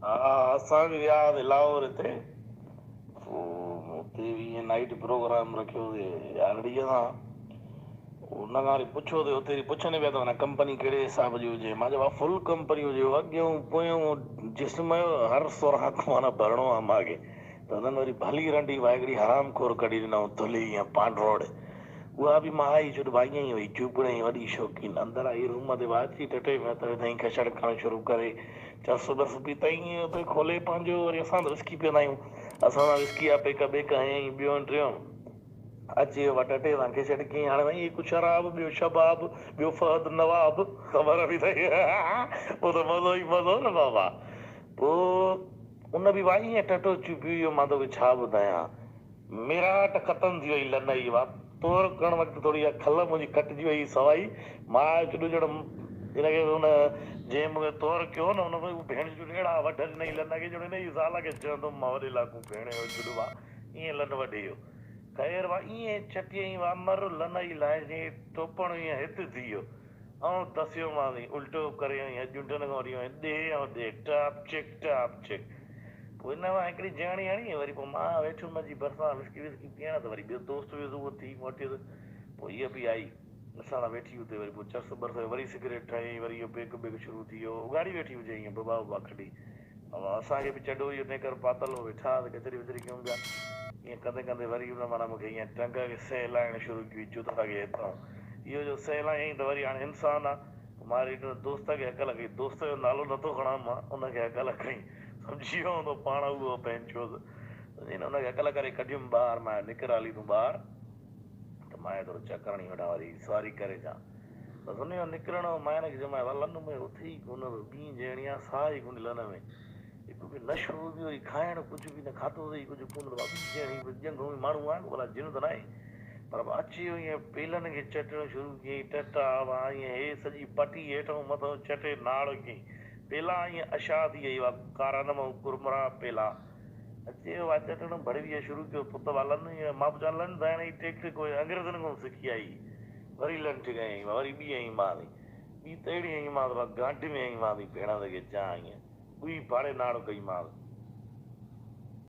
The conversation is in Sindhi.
ها اسان به ويا هئاسين لاهور هتي پوءِ اتي به ائين نائيٽ پروگرام رکيوسين يارڙيءَ سان. ان کان وري پڇيو ته اتي وري پڇن پيا ته معنيٰ ڪمپني ڪهڙي حساب جي هجي؟ مان چيو ڀاءُ فل ڪمپني هجي اڳيون پويون جسم جو هر سوراخ معنيٰ ڀرڻو آهي مان کي ته هنن وري ڀلي رنڊي ڀائي هڪڙي حرام خور ڪڍي ڏنائون ٿلهي ائين پانڊروڙ اها به مان آئي ڇو ته ڀائي ائين ئي هئي چوپڙي جي وڏي شوقين اندر آئي روم تي اچي ٽٽي ۾ هٿ وڌائين کشڙ ڪرڻ شروع ڪري چرس برس پيتائين اتي کولي پنهنجو وري اسان ته وسڪي پيئندا آهيون اسان سان وسڪي جا پيڪ بيڪ هنيائين ٻيو ۽ ٽيون اچي وٽ اٽي سان کي ڇڏ ڪيائين هاڻي سائين هڪ شراب ٻيو شباب ٻيو فهد نواب خبر به اٿئي پوء ته مزو ئي مزو نه بابا پوء ان به وائي ائين ٽٽو چپي ويو مان توکي ڇا ٻڌايان ميراٽ ختم ٿي وئي لنئي وا تور ڪرڻ وقت ٿوري اها کل منهنجي ڪٽجي وئي سوائي مان چڏو ڄڻ هن کي ان جنهن مون کي تور ڪيو نه ان ڀيڻ چڏ اهڙا وڍ ڏنئي لن کي ڄڻ هن جي زال کي چوندم مان وڏي لاڪون ڀيڻ جو چڏ وا ائين لن وڍي ويو خير وا ائين چٽيائين وا مر لنئي لاهجين ٽوپڻ ائين هت ٿي ويو آئون دسيومانس الٽو ڪري ائين ڄنڊن کان وٺي ائين ڏي ۽ ڏي ٽاپ چڪ ٽاپ چڪ پوء ان مان هڪڙي جهڻي هڻي وري پوء مان ويٺم اچي ڀرسان وسڪي وسڪي پيئڻ ته وري ٻيو دوست ويس اهو ٿي موٽيس پوء هيء به آئي اسان سان ويٺي اتي وري پوء چرس برس وري سگريٽ ٺاهيائين وري اهو پيڪ بيڪ شروع ٿي ويو اگهاڙي ويٺي هجي ائين ببا ببا ڪڍي اسان کي به چڍو اهو نيڪر پاتل هو، ويٺا هئاسين ڪچهري وچهري ڪيون پيا. ائين ڪندي ڪندي وري ان معنيٰ مون کي ائين ٽنگ کي سهلائڻ شروع ڪئي جوتا کي هتان. اهو جو سهلايائين ته وري هاڻي انسان آ. پوء مان وري ان دوست کي هڪل ڪئي. دوست جو نالو نٿو کڻان مان، ان کي هڪل ڪئي. سمجهي ويو هوندو پاڻ اهو پنهنجو. سمجهي نه ان کي هڪل ڪري ڪڍيم ٻاهر مان چيو نڪر هلي تون ٻاهر ته مان ٿورو چڪر هڻي وٺان وري سواري ڪري اچان. بس ان جو نڪرڻ هو، مان هن کي چيو مان لن ۾ اٿي ئي ڪونه ٿو، ٻي جهڙي آ ساهه ئي ڪونهي لن ۾، هڪ به نشو به وري کائڻ ڪجهه به نه کاڌو اٿئي ڪجهه ڪونه ته ٻي جهڙي به ڄنگهون به ماڻهو آهي ڀلا جن ته ناهي پر اچي ويو ائين پيلن کي چٽڻ شروع ڪيائين ٽٽا وا ائين هي سڄي پٽي هيٺئون مٿئون چٽي ناڙ ڪيائين پيلا ائين اشا ٿي وئي وا ڪارا نه مئو ڪرمرا پيلا اچي ويو وا چٽڻ ڀڙويء شروع ڪيو پت وا لن ائين مان پڇان لن سائڻ هي ٽيڪٽڪ انگريزن کان سکي آئي وري لنٺ ڪيائين، وري ٻي هنئي مانس، ٻي ته اهڙي هنئي مانس، وا گانڍ ۾ هنئي مانس، ڀيڻس کي چان ائين ٻئي ڦاڙي ناڙ ڪئي مانس.